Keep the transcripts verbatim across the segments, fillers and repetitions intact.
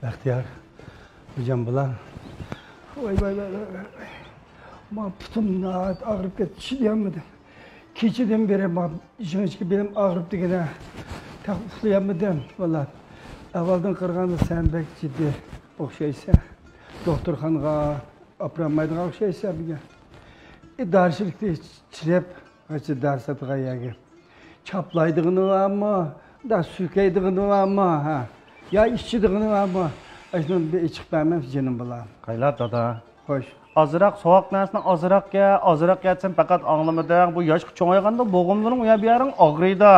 بەختىيار، خوجام بۇلار. ۋاي، ۋاي، ۋاي، ۋاي، ۋاي. ما پۇتۇم ناھايىتى ئاغرىپ كەتتى، چىدىيالمىدىم. كېچىدىن بېرى ما جىڭىچكا بېلىم ئاغرىپ دېگىنە. تېخى ئۇخلىيالمىدىم، بالام. ئەھۋالدىن قارىغاندا سەن بەك جىددىي ئوخشايسەن. دوختۇرخانىغا ئاپىرالمايدىغان ئوخشايسەن بۈگۈن. ئىدارىچىلىكتە چىرىپ، قايسى دەرس ئاتىغان يەرگە. چاپلايدىغىنى بارمۇ؟ دا سۈركەيدىغىنى بارمۇ؟ ھە. يا ئىچىدىغىنى بارمۇ؟ ئاشۇنى بىر ئېچىق بەرمەمسىز، جېنىم بالام؟ قايلا، دادا. خوش. ئازراق سوغۇق نەرسىنى ئازراق يە، ئازراق يە دېسەم پەقەت ئاڭلىمىدىڭ. بۇ ياشقا چوڭايغاندا بوغۇملىرىڭ ئۇ يەر بۇ يەرىڭ ئاغرىيدۇ.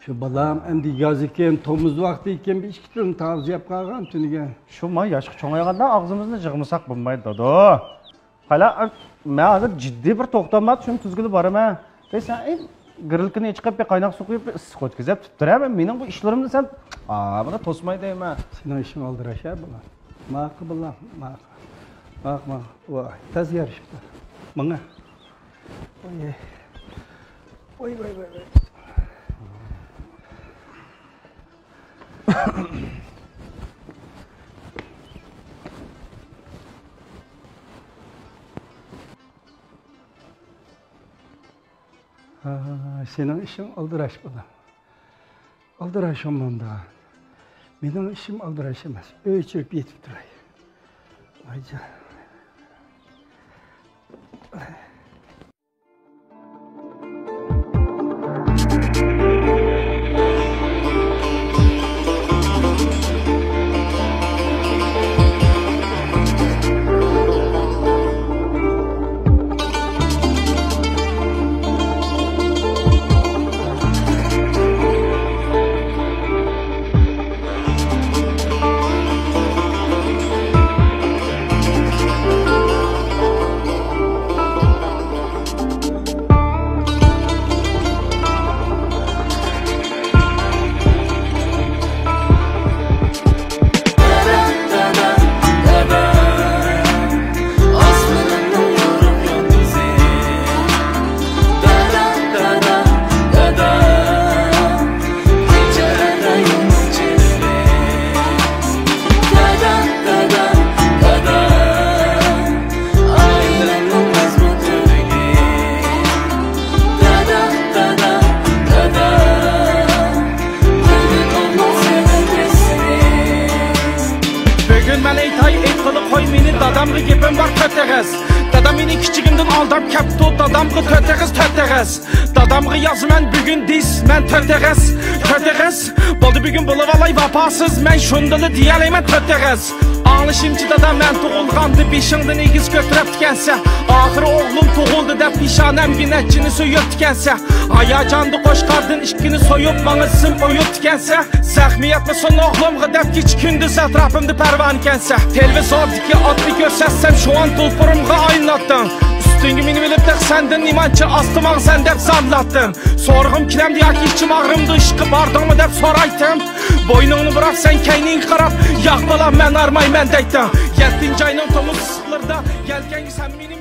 شۇ بالام، ئەمدى ياز ئىكەن، تومۇز ۋاقتى ئىكەن، بىر ئىككى تۈرنى تازا يەپ قالغان تۈنۈگۈن. شۇ ما ياشقا چوڭايغاندا ئاغزىمىزنى يىغمىساق بولمايدۇ، دادا. قايلا، مەن ھازىر جىددىي بىر توختام بار، شۇنى تۈزگىلى بارىمەن. دەي سەن، ئەي، گرىلكىنى چىقىرىپ، بىر قايناق سۇ قۇيۇپ، بىر ئىسسىق ئۆتكۈزۈپ تۇرۇپ تۇرە، مەن مېنىڭ بۇ ئىشلىرىمنى سەن، ئا، مانا توسماي دەيمەن. سېنىڭ ئىشىڭ ئالدىراش ھە، بالام. ماقۇل، بالام، ماقۇل. ماقۇل، ماقۇل. ۋاي، تازا يارىشىپتۇ. ماڭا. ۋاي، ۋاي، ۋاي، ۋاي. ھا، سېنىڭ ئىشىڭ ئالدىراش، بالام. ئالدىراش ئومۇمدا. مېنىڭ ئىشىم ئالدىراش ئەمەس. ئۆي ئىچىرىپ يېتىپ تۇراي. ۋايجان. بۈگۈن مەن ئېيتاي، ئېيتقىلى قوي مېنى، دادامغا گېپىم بار تۆت ئېغىز. دادام مېنى كىچىكىمدىن ئالداپ كەپتۇ، دادامغا تۆت ئېغىز، تۆت ئېغىز. دادامغا يازىمەن بۈگۈن دىس، مەن تۆت ئېغىز، تۆت ئېغىز. بولدى بۈگۈن بولۇۋالاي ۋاپاسىز، مەن شۇندىلا دېيەلەيمەن تۆت ئېغىز. ئاڭلىشىمچە دادا، مەن تۇغۇلغاندا بېشىڭدىن ئېگىز كۆتۈرۈپتىكەنسەن. ئاخىرى ئوغلۇم تۇغۇلدى دەپ پېشانەمگە نەچچىنى سۆيۈپتىكەنسەن. ھاياجاندا قوچقاردىن ئىككىنى سويۇپ، ماڭا سىم ئويۇپتىكەنسەن. زەخمى يەتمىسۇن ئوغلۇمغا دەپ كېچە-كۈندۈز ئەتراپىمدا پەرۋانىكەنسەن. تېلېۋىزوردىكى ئاتنى كۆرسەتسەم، شۇ ئان تۇلپۇرۇمغا ئايلىناتتىڭ. ئۈستۈڭگە مىنىۋېلىپ تېخى سەندىن نېمانچە ئاستا ماڭىسەن دەپ زاملاتتىڭ. سورىغۇم كېلەمدۇ ياكى ئىچىم ئاغرىمدۇ، ئىشقا باردىڭمۇ دەپ سورايتتىم. بوينۇڭنى بۇراپ سەن كەينىڭگە قاراپ، ياق بالام، مەن ھارمايمەن دەيتتىڭ. يەتتىنچى ئاينىڭ تومۇز ئىسسىقلىرىدا يەلكەڭگە سەن مېنى